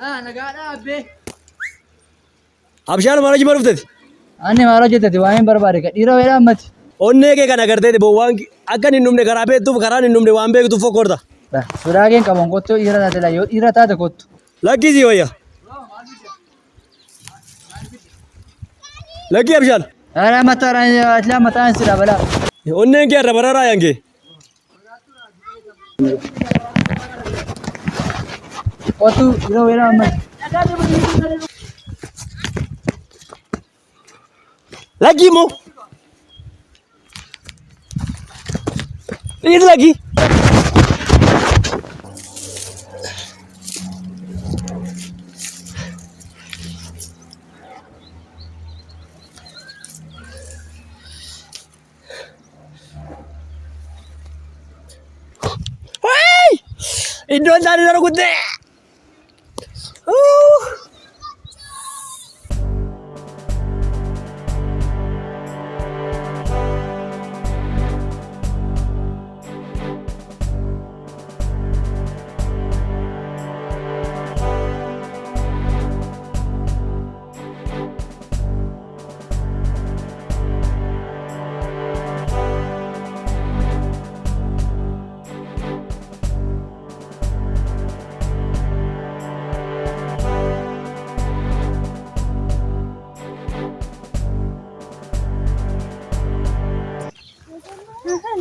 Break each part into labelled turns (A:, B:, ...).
A: Ah, nagaadhaa abbee.
B: Abshaal maal hojii dhufteti?
A: Ani maal hojjetati waan hin barbaade ka dhiira wayiidha ammati.
B: Onnee kee kana agartee bowwaan akka hin dhumne karaa beektuuf karaan hin dhumne waan beektuuf fokkorta.
A: Sodaa keen qaban kottu yoo dhiira taate laa yoo dhiira taate kottu.
B: Lakkii si wayya. Lakkii Abshaal.
A: Ara mataa atlaa mataan si dhabalaa.
B: Onneen kee irra bararaa yankee.
A: Kottu dhiira wayiidha ammati.
B: Lakkii immoo. Dhiirri lakkii. Hey! Iddoon isaanii na rukutte.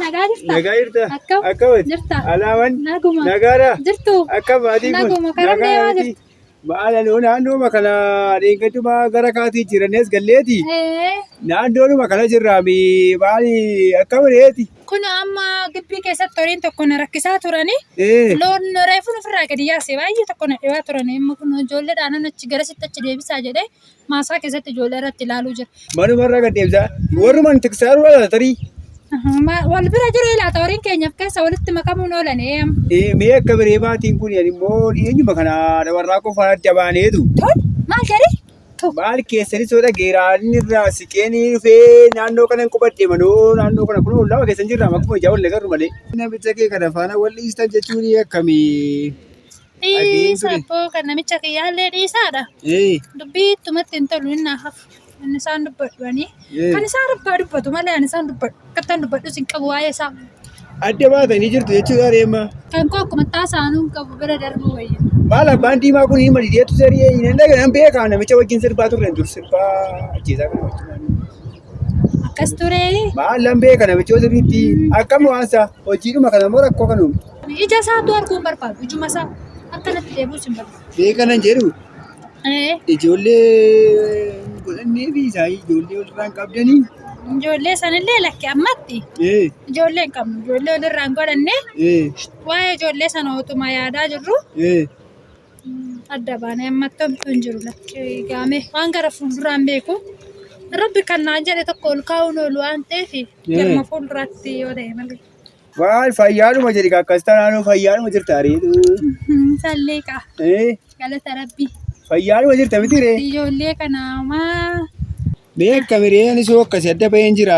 C: Nagaa jirta?
D: Nagaa jirta?
C: Akkam?
D: Akkam?
C: Jirta?
D: Alaaman?
C: Naguma.
D: Nagaadha?
C: Jirtu?
D: Akkam maatiin kun?
C: Naguma. Karaa
D: Nagaa
C: deemaa
D: miti?
C: jirtu?
D: Maala nuu naannooma kana dheengadhuma gara kaatii jiranes galleeti.
C: Ee,
D: Naannoonuma kana jirraami maali akkam reeti?
C: kun amma gibbii keessatti horiin tokko na rakkisaa turani.
D: Ee,
C: Loon reefuun ofirraa gadi yaase baay'ee tokko na dhibaa turani. Amma kun ijoolleedhaan achi garasitti achi deebisaa jedhee maasaa keessatti ijoollee irratti ilaaluu jira.
D: manumarraa gad deebisaa. Warrumaan tiksaa rura laata tarii.
C: Wal bira jiru ilaata horiin keenyaaf keessa walitti makamuun oolan ee amma.
D: Ee, mee akka biree maatiin kun ani immoo dhiyeenyuma kana warraa qofaa adda baaneetu.
C: Tol maal jedhi?
D: Maal keessanis yoo dhageeraan irraa siqeen dhufee naannoo kana hin qubadhe manoo naannoo kana kun ollaa keessan jirra akkuma ijaa wal agarru malee. Namicha kee kana faana wal dhiistan jechuun akkamii? Dhageen
C: Dhiisa
D: ture.
C: abboo kan namicha kiyyaallee dhiisaadha.
D: Ee,
C: Dubbii ittumatti hin tolu inni hafu. Inni isaan dubbadhu ani.
D: Ee.
C: Kan isaan abbaa dubbatu malee ani isaan dubbadhu. Akkattan dubbadhus hin qabu waa'ee isaa.
D: Adda baatanii jirtu jechuudha reemma.
C: Kan koo akkuma taasaanuu hin qabu bira darbuu wayya.
D: Maal abbaan diimaa kun hima dideetu serii hin dhagahan beekaa namicha wajjin sirbaa turre dur sirbaa ajjeesaa kana wajjin.
C: Akkas turee
D: Maal lan beeka namicha sirriitti akkam waansa hojiidhuma kana immoo rakkoo kan uume.
C: ija isaatu arguu hin barbaadu. Ijuma isaa akkanatti deebi'uus hin barbaadu.
D: Beeka nan jedhu
C: Ee,
D: ijoollee godhannee fi isaa ijoollee walirraa hin qabdanii.
C: Ijoollee sanillee lakke ammatti
D: Ee,
C: ijoollee hin qabnu. Ijoollee walirraa hin godhanne
D: ee,
C: waa'ee ijoollee sana utuma yaadaa jirru
D: ee.
C: adda baanee ammatti homtuu hin jiru lakke gaame waan gara fuulduraan beeku. Rabbi kan naan jedhe tokko ol kaa'uun oolu waan ta'eef garuma fuulduraatti yoo ta'e malee.
D: Maal fayyaadhuma jedhi akkas taanaanuu fayyaadhuma jirta ariitu.
C: Sallee qaa
D: Ee,
C: galata rabbi.
D: fayyaadhuma jirta miti ree.
C: Ijoollee kana maa
D: Mee akka miree anis hoo akkasii adda baheen jira.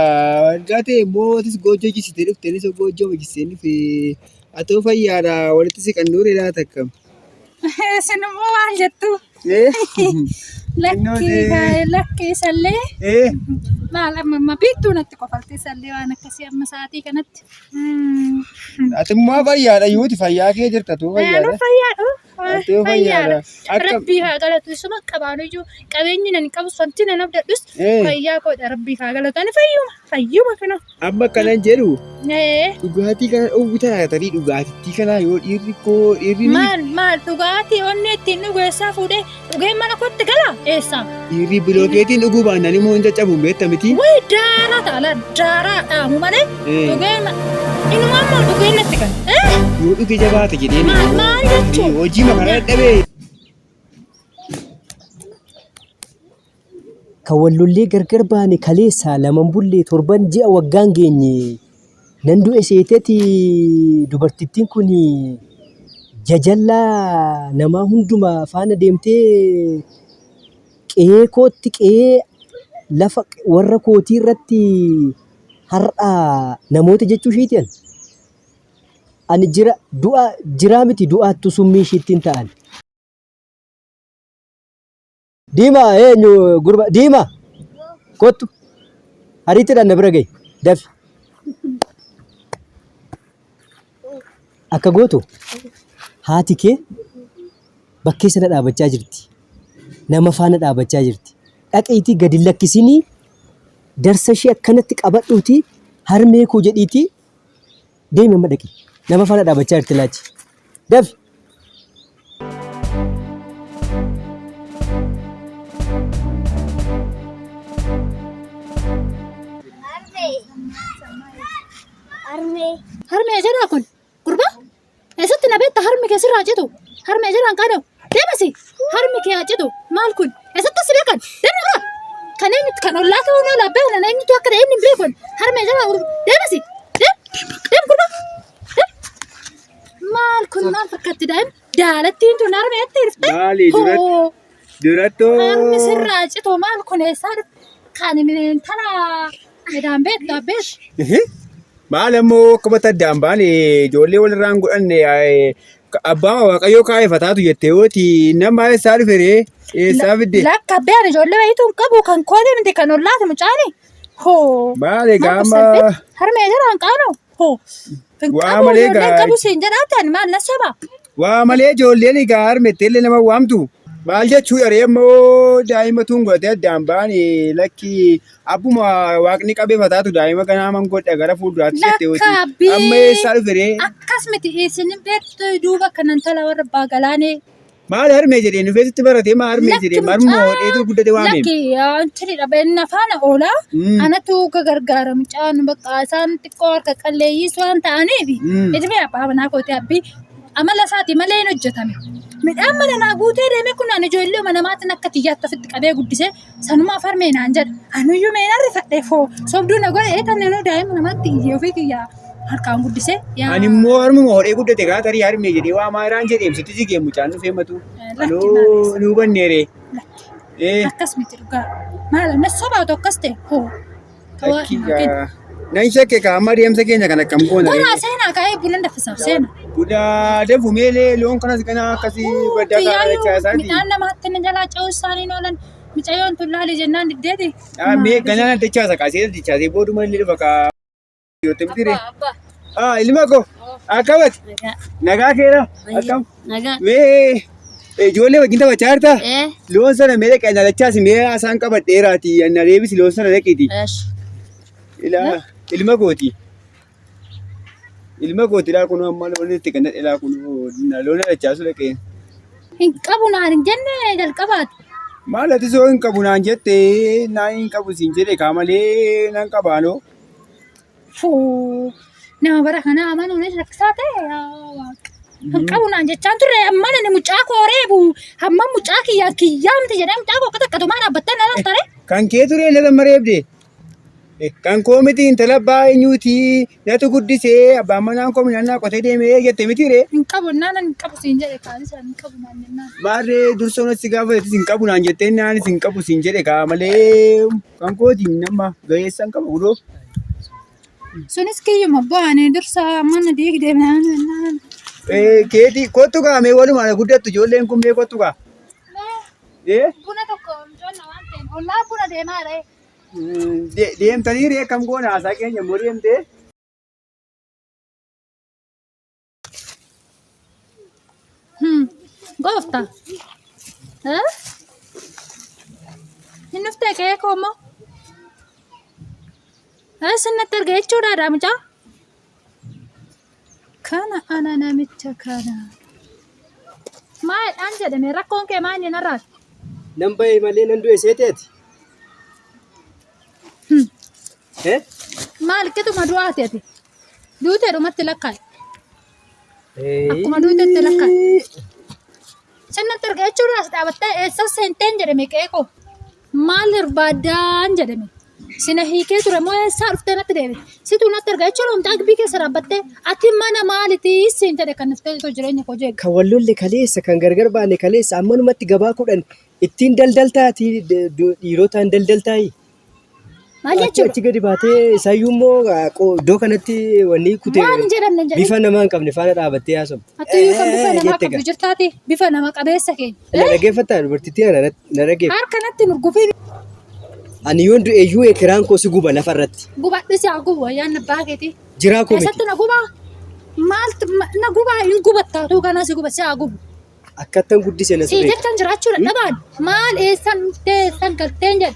D: Argaa ta'e immoo atis goojjoo jissitee dhufte anis hoo goojjoo jissee dhufe. Atoo fayyaadha walitti siqannuu ree laata akkam.
C: Isin immoo maal jettu?
D: Ee,
C: Lakkii lakkii sallee
D: ee,
C: maal amma amma biittuu natti kofaltee sallee waan akkasii amma sa'aatii kanatti.
D: ati immoo fayyaadha yuuti fayyaa kee jirta atoo
C: Anu
D: fayyaadha.
C: fayyaadhu.
D: Atoo fayyaadha. Akka
C: Rabbii haa galatu isuma qabaanu iyyuu qabeenyi nan qabu wanti nan abdadhus
D: Ee.
C: fayyaa koodha rabbii haa galatu ani fayyuma fayyuma kana.
D: amma akkanan jedhu
C: Ee
D: dhugaatii kana dhowwitan tarii dhugaatittii kana yoo dhiirri koo dhiirri ni
C: maal maal dhugaatii onnee ittiin dhugu eessaa fuudhee dhugee mana kootti gala eessaa?
D: dhiirri bilookeetiin dhuguu baannaan immoo hin caccabu hin beekta miti.
C: Wayi daaraa taala daaraa dhaamu malee
D: Ee.
C: dhugee inuma ammoo dhugee natti gala. Ee
D: Yoo dhuge jabaate jedheen.
C: maal maal jechuun?
D: Hojii makana dadhabee.
B: Kan wal lollee gargar baane kaleessa laman bullee torban ji'a waggaan geenye nan du'e seeteeti dubartittiin kun jajallaa namaa hunduma faana deemtee qe'ee kootti qe'ee lafa warra kootii irratti har'a namoota jechuu ishiiti ani. Ani jira du'a jiraa miti du'aattu summii ishiitti hin ta'an. Diimaa eenyu gurba diimaa kottu ariitiidhaan na bira gahi dafi. Akka gootu haati kee bakkee sana dhaabachaa jirti. Nama faana dhaabachaa jirti. Dhaqiitii gadi hin lakkisinii darsa ishee akkanatti qabadhuutii harmee koo jedhiitii deemi amma dhaqi. Nama faana dhaabachaa jirti laachi. Dafi.
C: Harmee. Harmee jedhaa kun gurbaa eessatti na beekta harmi kee sirraa citu harmee jedhaan qaada'u deemasi harmi kee haa citu maal kun eessatti si beekan deemna bira kan eenyutti kan ollaa ta'uu ni oolaa beekna eenyutu akka ta'e eenyu hin beekun harmee jedhaa deemasi deem deem gurbaa deem maal kun maal fakkaatti daa'im daalattiin tun harmeetti hirfte
D: Maali duratti
C: hoo
D: durattoo
C: harmi sirraa citu maal kun eessaa dhufte kan intala midhaan beektu abbeessu.
D: Maal ammoo akka mata addaan baane ijoollee walirraan godhanne abbaa waaqayyoo kaa'effataatu jettee yooti nama eessaa dhufe ree eessaa fidde
C: Lakka abbaan ijoollee wayiitu hin qabu kan koolii miti kan ollaati mucaani. Hoo.
D: maal egaa
C: Maal
D: amma
C: salphee harmee jedhaan qaanu. Hoo. Hin
D: Waa
C: qabu
D: malee
C: ijoollee hin
D: gaa-
C: qabu siin jedhaan maal na soba.
D: waa malee ijoolleen egaa harmettee illee nama waamtu maal jechuu dha ree ammoo daa'ima tun godhatee addaan baane lakki abbuma waaqni qabeeffataatu daa'ima ganaaman godha gara fuulduraatti jettee yooti
C: Lakka abbii.
D: amma eessaa dhufe ree
C: Akkas miti isin beektu duuba kanan tala warra abbaa galaanee.
D: maal harmee jedhee nufee sitti baratee maa harmee jedhee marmuma hodheetu guddate waamee.
C: Lakki wanti dha faana oolaa. Anatu gargaara mucaan bakka isaan xiqqoo harka qalleeyyiis waan ta'aniif. Ijmee abbaa manaa kooti abbii amala isaati malee hin hojjetame. Midhaan mana naa guutee deeme kun ani ijoollee mana namaatiin akka xiyyaatti ofitti qabee guddisee sanumaaf harmee naan jedha. Anuyyuu mee nan rifadhe foo sobduu na godhe eetan nanuu daa'ima namatti iyyee ofii kiyyaa harkaan guddisee. Yaa
D: Ani immoo harmuma hodhee guddate gaa tarii harmee jedhee waa maayiraan jedhee sitti jigee mucaan dhufee matu.
C: Lakki
D: Anuu
C: maal
D: nu hubanneere.
C: Lakki
D: Eh,
C: akkas miti dhugaa. Maal na sobaatu akkas ta'e hoo.
D: lakki gaa. Nan shakke kaa amma deemsa keenya kan akkam goona
C: Buna
D: ree.
C: seenaa kaa'ee buna danfisaaf seena.
D: Buna danfu meelee loon kanas gana akkasii baddaa kaa'achaa isaati.
C: Midhaan namaatti na jalaa ce'uu isaanii oolan mucayyoon tun laali jennaan diddeeti.
D: Mee ganaan addachaasa kaasee addachaasee booduma illee dhufa kaa. Yoo ta'e
C: Abbaa abbaa.
D: Ah, ilma koo akkamati nagaa keera akkam
E: Nagaa.
D: mee ijoollee wajjin taphachaa jirtaa?
E: Eh.
D: Loon sana mee dhaqee na dachaasi mee isaan qabadheeraati na deebisi loon sana dhaqiiti.
E: Esh.
D: Ilaa ilma kooti. Ilma kooti laa kunoo amma loon itti kan ilaa kunoo loon na dachaasu dhaqee.
C: Hin qabu naan hin jenne jalqabaati.
D: Maal ati soo hin qabu naan jette naan hin qabu siin jedhe kaa malee nan qabaanoo.
C: Fuu nama bara kanaa amanuunis rakkisaa ta'e yaa waaqa. Hin qabu naan jechaan turre amma nani mucaa koo reebu hamma mucaa kiyyaa kiyyaa miti jedhee mucaa koo akka takka tumaa dhaabbattee na lantare.
D: Kan kee ture lafa mareebde. Kan koo miti intala abbaa eenyuuti natu guddisee abbaan manaan koo midhaan naa qotee deemee jette miti ree.
C: Hin qabu naan hin qabu siin jedhe kaanis hin qabu naan jennaan.
D: Maarree dursa si gaafatetis hin qabu naan jettee naanis hin qabu siin jedhe kaa malee kan kooti nama ga'eessa hin qabu gudoo.
C: Sunis kiyyuma bu'aanii dursa mana diigdee naan naan.
D: Keetii kottu kaa mee walumaan guddattu ijoolleen kun mee kottu kaa.
C: Buna tokko mucoon waan ta'eef ollaa buna deemaa ree.
D: Deemtanii ree akkam goona haasaa keenya immoo deemtee.
C: Gooftaa. Hin dhuftee qe'ee koo immoo? Sinnatti arga jechuudha mucaa. Kana ana namicha kana. Maalidhaan jedhame rakkoon kee maal inni narraati?
B: Nan bahe malee nan du'e seeteeti. Eh?
C: Maal qixuma du'aati ati? Duutee dhumatti lakkaa'i. Akkuma duutetti lakkaa'i. Sinnatti arga jechuudha as dhaabattee eessa seenteen jedhame qe'ee koo. Maal barbaaddaan jedhame. Sina hiikee ture moo eessaa dhuftee natti deebite? Situu natti arga jechuudha mucaa gibbii keessa dhaabbattee ati mana maalitii siin jedhe kan dhuftee jiru jireenya koo jeeqe.
B: Kan wal lolle kaleessa kan gargar baane kaleessa ammanumatti gabaa kudhan ittiin daldaltaati dhiirotaan daldaltaayi.
C: Maal
B: Achi
C: jechuudha?
B: achi gadi baatee isayyuu immoo iddoo kanatti wanni kutee
C: Waan hin jedhamne hin jedhin.
B: bifa namaa hin qabne faana dhaabattee haasofte.
C: Atiyyuu kan bifa namaa
B: Jette
C: qabdu
B: gaa.
C: jirtaati. Bifa nama qabeessa keenya.
B: Na dhaggeeffattaa dubartittii ana na dhaggeeffa.
C: Harka natti hin urgufin.
B: Ani yoon du'e iyyuu ekiraan koo si guba lafa irratti.
C: Gubadhu si haa gubu wayyaan abbaa keetii.
B: Jiraa koo miti.
C: Keessatti na gubaa? Maaltu na gubaa hin gubattaatuu kana si guba si haa gubu.
B: Akkattan guddise na
C: Sii
B: sirreessa.
C: jechaan jiraachuu dadhabaan maal eessan dhuftee eessan galteen jedhe.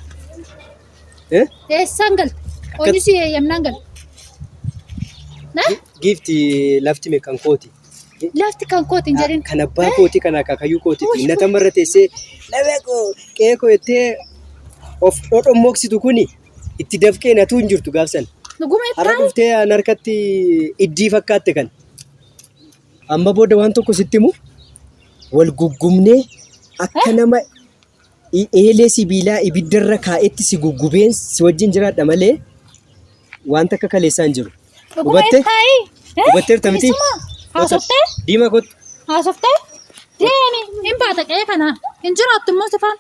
B: Eh?
C: Eessan galte? Hojii si eeyyamnaan galte. Na?
B: Giifti lafti mee kan kooti.
C: Lafti kan kooti hin jedhin.
B: Kan abbaa kooti kan akaakayyuu kooti. Innata marra teessee lafee koo qe'ee koo jettee of dhodhommoksitu kuni itti dafqee natuu hin jirtu gaafsan.
C: Dhuguma
B: Har'a
C: ittaan
B: dhuftee an harkatti iddii fakkaatte kan. Amma booda waan tokko sitti himu wal guggubnee akka nama eelee sibiilaa ibiddarra kaa'etti si guggubeen si wajjin jiraadha malee wanta akka kaleessaa hin jiru.
C: Dhuguma
B: Hubattee?
C: ittaayi.
B: Hubatteerta miti?
C: Haasoftee?
B: Diimaa kottu.
C: Haasoftee? Deemi hin baata qe'ee kanaa. Hin jiraattu immoo sifaan.